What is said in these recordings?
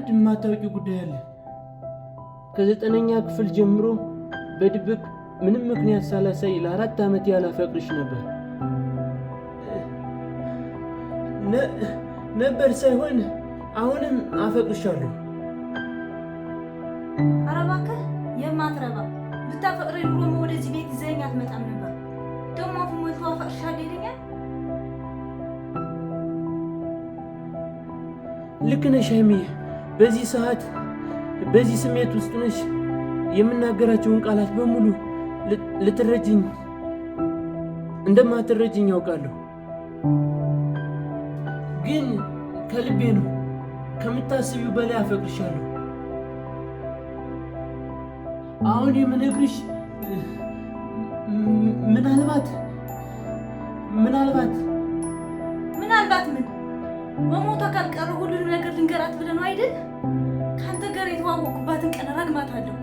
የማታውቂው ጉዳይ አለ። ከ9ኛ ክፍል ጀምሮ በድብቅ ምንም ምክንያት ሳላሳይ ለ4 ዓመት ያህል አፈቅርሽ ነበር። ነበር ሳይሆን አሁንም አፈቅርሻለሁ። ኧረ እባክህ የማትረባ፣ ብታፈቅረኝ ኑሮማ ወደዚህ ቤት ይዘኸኝ አትመጣም ነበር። ደግሞ አፉን ሞልቶ አፈቅርሻለሁ ይለኛል። ልክ ነሽ ሀይሚዬ። በዚህ ሰዓት በዚህ ስሜት ውስጥ ነሽ የምናገራቸውን ቃላት በሙሉ ልትረጅኝ እንደማትረጅኝ ያውቃለሁ፣ ግን ከልቤ ነው። ከምታስቢው በላይ አፈቅርሻለሁ። አሁን የምነግርሽ ምናልባት ምናልባት ምን? መሞቷ ካልቀረ ሁሉንም ነገር ልንገራት ብለህ ነው አይደል? ከአንተ ጋር የተዋወቅኩባትን ቀን ረግማታለሁ።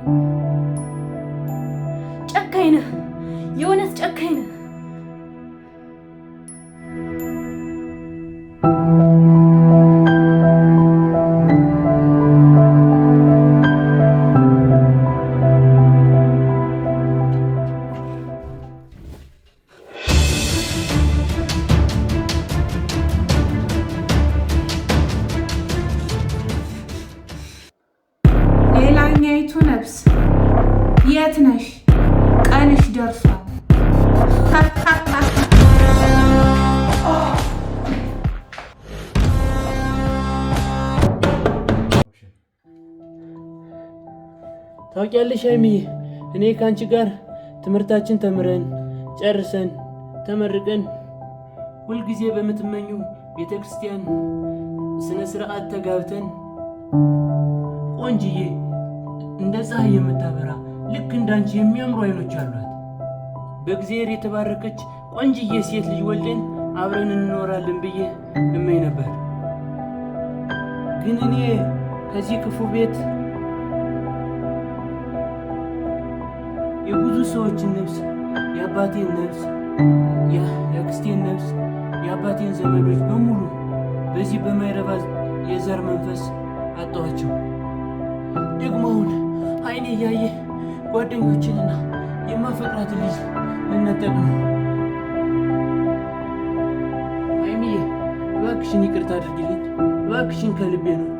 ጨካኝ ነህ፣ የእውነት ጨካኝ ነህ። ሌላኛይቱ ነፍስ የት ነሽ? ቀንሽ ደርሷል። ታውቂያለሽ ሀይሚዬ፣ እኔ ከአንቺ ጋር ትምህርታችን ተምረን ጨርሰን ተመርቀን ሁልጊዜ በምትመኚው ቤተ ክርስቲያን ስነ ስርዓት ተጋብተን ቆንጅዬ እንደ ፀሐይ የምታበራ ልክ እንዳንቺ የሚያምሩ አይኖች አሏት በእግዚአብሔር የተባረከች ቆንጅዬ ሴት ልጅ ወልደን አብረን እንኖራለን ብዬ እመኝ ነበር። ግን እኔ ከዚህ ክፉ ቤት የብዙ ሰዎችን ነፍስ፣ የአባቴን ነፍስ፣ የአክስቴን ነፍስ፣ የአባቴን ዘመዶች በሙሉ በዚህ በማይረባ የዘር መንፈስ አጣኋቸው። ደግሞ አሁን አይኔ እያየ ጓደኞችንና የማፈቅራትን ልጅ ልነጠቅ ነው። ሀይሚዬ፣ እባክሽን ይቅርታ አድርጊልኝ። እባክሽን ከልቤ ነው።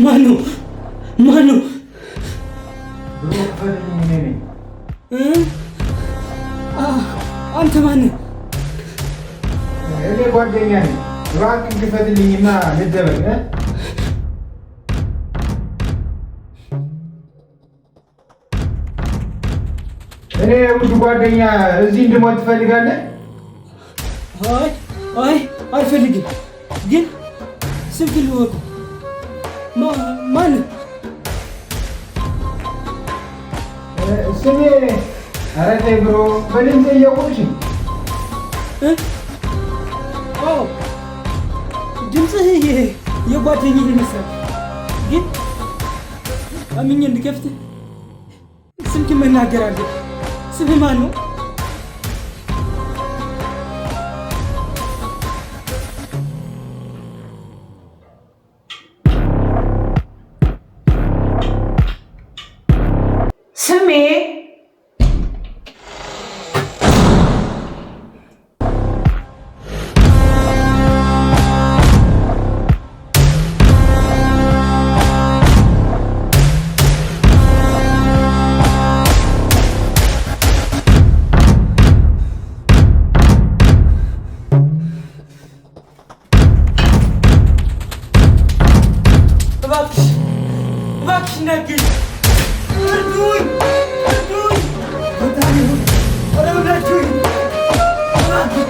ማነው? ማነው? Bro፣ ክፈትልኝ፣ እኔ ነኝ። እ? አንተ ማነህ? እኔ ጓደኛ ነኝ። እባክህ ክፈትልኝና ልደበቅ እ? እኔ ውድ ጓደኛ እዚህ እንድሞት ትፈልጋለህ? አይ አይ፣ አልፈልግም። ግን ስምህን ልወቀው። ማነህ? ስሜ፣ ኧረ ተይ bro፣ በድምፅ እያወቅሽ። እ? አዎ፣ ድምፅህ የጓደኛህ ይመስላል። ግን አምኜ እንድከፍትህ ስምህን መናገር አለብህ። ስምህ ማን ነው? ስሜ እባክሽ፣ እባክሽ እንዳትገኝ! እርዱኝ! እርዱኝ! ፈጣሪ ሆይ፣ ኧረ እርዳችሁኝ! እባክህ!